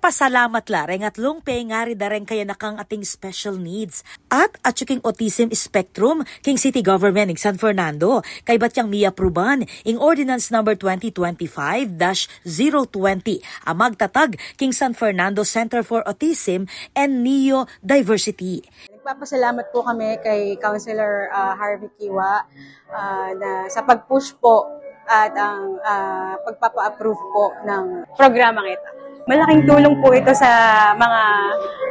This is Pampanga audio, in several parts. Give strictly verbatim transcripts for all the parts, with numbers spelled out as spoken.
Pasalamat la reng atlung pengari da reng kayanakang ating special needs at atyu king autism spectrum king city government ning San Fernando, kaybat yang miapruban ing Ordinance Number twenty twenty-five dash zero twenty a magtatag king San Fernando Center for Autism and Neodiversity. Nagpapasalamat po kami kay Councilor, ah, Harvey Kiwa, ah, na sa pag-push po at ang, ah, pagpapa-approve po ng programang ito. Malaking tulong po ito sa mga,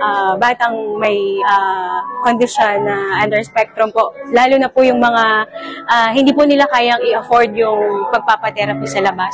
ah, batang may, ah, kondisyon na under spectrum po. Lalo na po yung mga, ah, hindi po nila kayang i-afford yung pagpapa-therapy sa labas.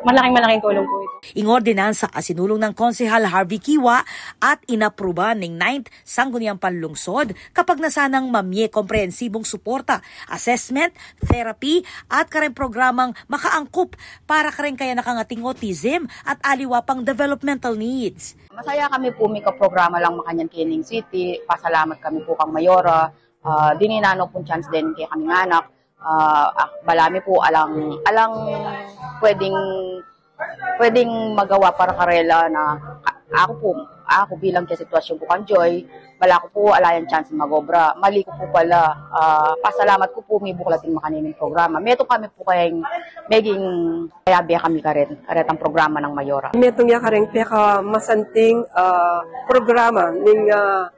Malaking, malaking tulong po ito. Ing ordinansa a sinulung nang Konsehal Harvey Kiwa at inapruban ning Ninth Sangguniang Panlungsod, kapag na sanang mamie komprehensibong suporta, assessment, therapy, at kareng programang makaangkup para kareng kayanakang ating autism at aliwa pang developmental needs. Masaya kami po mika programa lang makanyan kening city. Pasalamat kami po kang Mayora. Ah, dinan na pung chance den keng kaming anak. Ah, ah, balamu po, alang, alang pwedeng, pwedeng magawa para karela na, a-, aku po, aku bilang keng sitwasyun ku kang Joy, balamu po ala yang chance magobra. Mali ku po pala, ah, pasalamat ku po mibuklat ing makanyan a programa. Metung kami po keng meging kayabe kami karet, karetang programa nang Mayora. Metung ya kareng pekamasanting, ah, programa ning, ah,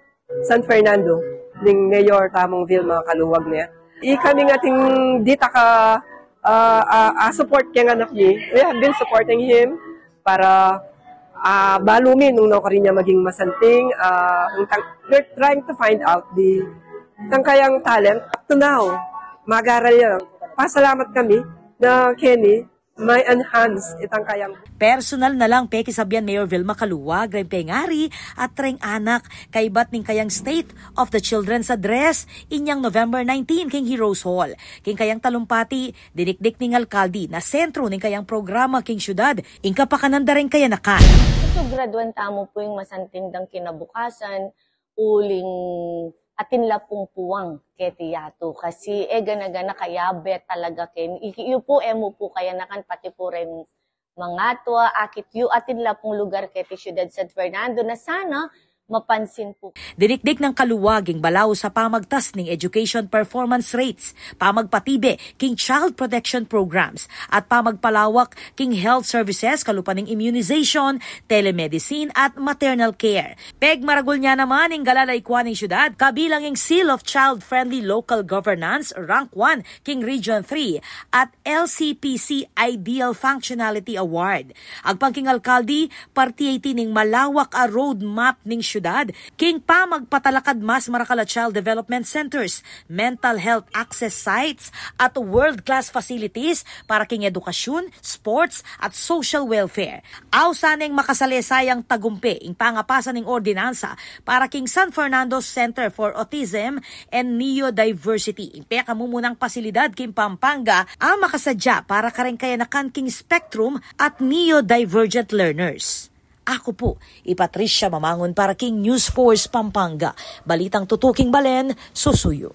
San Fernando, ning Mayor tamung Vilma Caluag ne. Ikami ngan ating ditak a, ah, ah, ah, support keng anak mi. We have been supporting him para, ah, balu mi nung nukarin ya maging masanting, ah, nung tang-, we're trying to find out the, itang kayang talent. Up to now, mag-aral ya. Pasalamat kami na keni, ma-enhance itang kayang. Personal na lang pekisabyan Mayor Vilma Caluag reng pengari at reng anak kaybat ning kayang State of the Children's Address inyang November nineteen king Heroes Hall. King kayang talumpati, dinikdik ning alkaldi na sentru ning kayang programa king syudad ing kapakanan da reng kayanakan. Sugraduan tamu pu ing masanting dang kinabukasan, uling atin la pung puwang keti yatu. Kasi e gana-gana kayabe talaga keni. Iki yu pu, e mu pu kayanakan pati pu reng mangatua, akit yu, atin la pung lugar keti Syudad San Fernando na sana mapansin pu. Dinikdik nang Caluag ing balaus a pamagtas ning education performance rates, pamagpatibe king child protection programs, at pamagpalawak king health services kalupa ning immunization, telemedicine, at maternal care. Pegmaragul na naman ing galalaykuan ning syudad, kabilang ing Seal of Child Friendly Local Governance, Rank one, king Region three, at L C P C Ideal Functionality Award. Agpang king alkaldi, parte iti ning malawak a roadmap ning syudad king pamagpatalakad mas marakal a child development centers, mental health access sites, at world-class facilities para king edukasyun, sports, at social welfare. Ausan ing makasalesayang tagumpe ing pangapasa ning ordinansa para king San Fernando Center for Autism and Neodiversity, ing pekamumunang pasilidad king Pampanga a makasadya para kareng kayanakan king spectrum at neodivergent learners. Aku pu i Patricia Mamangun para king News Force Pampanga. Balitang tutuking balen, susuyu.